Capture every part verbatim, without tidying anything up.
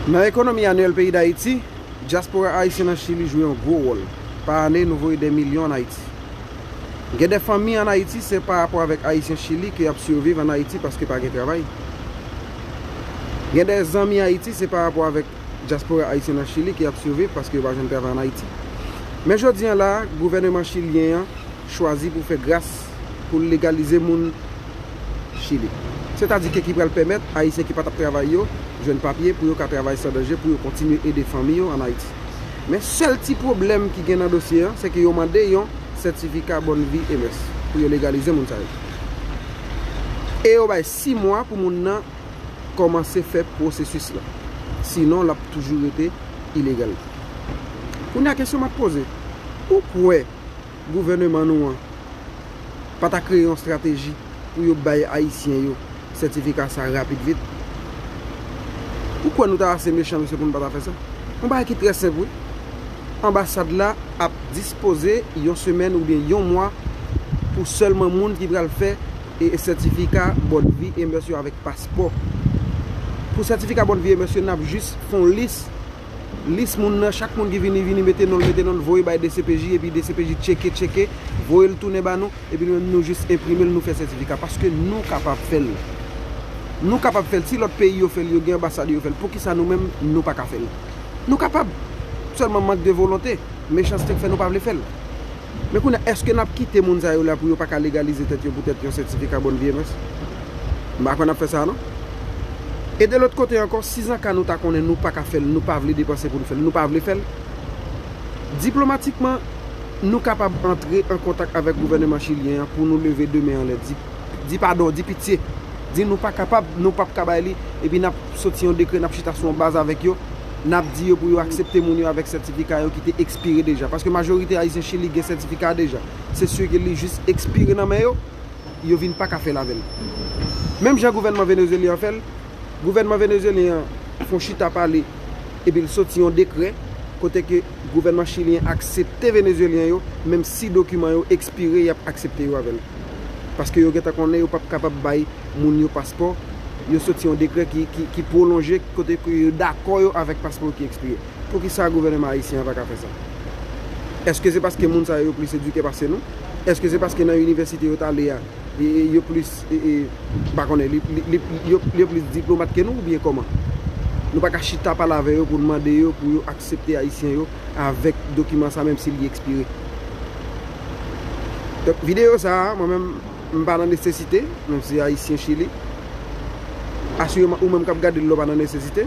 Nan ekonomi anyèl peyi Dayiti, dyaspora ayisyen nan Chili jwe yon gwo wòl. Pa ane, nou voye dè milyon ann Ayiti. Gen dè fanmi ann Ayiti, se pa rapò avèk Ayisyen Chili ke y ap siviv ann Ayiti paske pa gen travay. Gen dè zanmi Ayiti, se pa rapò avèk dyaspora ayisyen nan Chili ke y ap siviv paske yo pa jwenn travay ann Ayiti. Men jodi an la, gouvèneman chilyen an chwazi pou fè gras pou l legalize moun Chili. Sètadi ke ki pral pèmèt Ayisyen ki pa t ap travay yo jwenn papye pou yo ka travay san danje, pou yo kontinye ede fanmi yo ann Ayiti. Men sèl ti pwoblèm ki gen nan dosye an, se ke yo mande yon sètifika Bonne Vie M S pou yo legalize moun sa yo. E yo bay sis mwa pou moun nan kòmanse fè pwosesis la. Sinon, l ap toujou rete ilegal. Kounye a, kesyon m ap poze, ou kwè gouvèneman nou an pa ta kreye yon estrateji pou yo bay Ayisyen yo sètifika sa rapid vit? Ou kwè nou ta ase mechan, mesye, pou nou pa ta fè sa? Yon bagay ki trè senp, wi. Anbasad la ap dispoze yon semèn oubyen yon mwa pou sèlman moun ki pral fè e, e sètifika Bonne Vie M S yo avèk paspò. Pou sètifika Bonne Vie M S yo, n ap jis fè yon lis. Lis moun nan, chak moun ki vini, vini mete non l, mete non l, voye bay D C P J, epi D C P J tcheke, tcheke, voye l tounen ba nou, epi nou menm nou jis enprime l, nou fè sètifika, paske nou kapab fè l. Nou kapab fè l, si lòt peyi yo fè l, yo gen anbasad yo fè l, poukisa nou menm, nou pa ka fè l? Nou kapab, sèlman mank de volonte, mechanste k fè nou pa vle fè l. Men kounye a, èske n ap kite moun sa yo la pou yo pa ka legalize tèt yo poutèt yon sètifika Bonne Vie M S? M pa kwè n ap fè sa, non. E de lòt kote ankò, si zanka nou ta konnen nou pa ka fè l, nou pa vle depanse pou n fè l, nou pa vle fè l, diplomatikman, nou kapab antre an kontak avèk gouvèneman chilyen an pou nou leve de men anlè, di, di padon, di pitye. Di nou pa kapab, nou p ap ka bay li, epi n ap soti yon dekrè, n ap chita sou yon baz avèk yo, n ap di yo pou yo aksepte moun yo avèk sètifika yo ki te ekspire deja. Paske majorite Ayisyen Chili gen sètifika a deja. Se si ke li jis ekspire nan men yo, yo vin pa ka fè l avè l. Menm jan gouvènman venezuelyen an fè l, gouvènman venezuelyen an fè yon chita pale, epi l soti yon dekrè kote ke gouvènman chilyen aksepte venezuelyen yo, menm si dokiman yo ekspire, y ap aksepte yo avè l. Paske yo gentan konnen yo p ap kapab bay moun yo paspò, yo soti yon dekrè ki, ki, ki pwolonje kote ke yo dakò yo avèk paspò yo ki ekspire. Poukisa gouvèneman ayisyen an pa ka fè sa? Èske se paske moun sa yo plis edike pase nou? Èske se paske nan inivèsite yo t ale a, e, e, yo plis, e, e, m pa konnen, li, li, li, yo, yo plis diplomat ke nou oubyen kòman? Nou pa ka chita pale avè yo pou n mande yo pou yo aksepte ayisyen yo avèk dokiman sa, menm si li ekspire. Donk, videyo sa a, mwen menm, m pa nan nesesite, menm si ayisyen Chili. Asireman, ou menm k ap gade l la, w pa nan nesesite,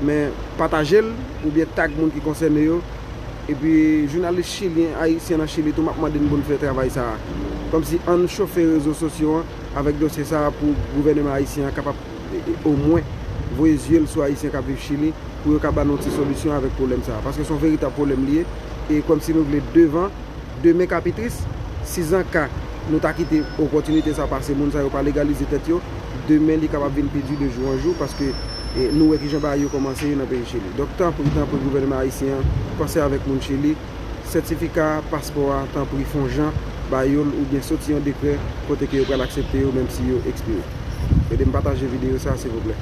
men pataje l oubyen tag moun ki konsène yo. Epi, jounalis chilyen, ayisyen nan Chili tou, m ap mande n pou n fè travay sa a. Kòmsi ann chofe rezo sosyo an avèk dosye sa a pou gouvèneman ayisyen an kapab, e, e, omwen voye zye l sou ayisyen k ap viv Chili pou yo ka ba nou ti solisyon avèk pwoblèm sa a. Paske se yon veritab pwoblèm li ye. E kòmsi nou vle devan, demen ka pi tris, si zanka nou ta kite opòtinite sa pase, moun sa yo pa legalize tèt yo, demen li kapab vin pi di de jou an jou, paske, e, nou wè kijan bagay yo kòmanse nan peyi Chili. Donk, tanpri, tanpri, gouvèneman ayisyen an, panse avèk moun Chili, sètifika paspò a, tanpri, fè yon jan, ba yo l, oubyen soti yon dekrè kote ke yo pral aksepte yo, menm si yo ekspire. Ede m pataje videyo sa, silvouplè.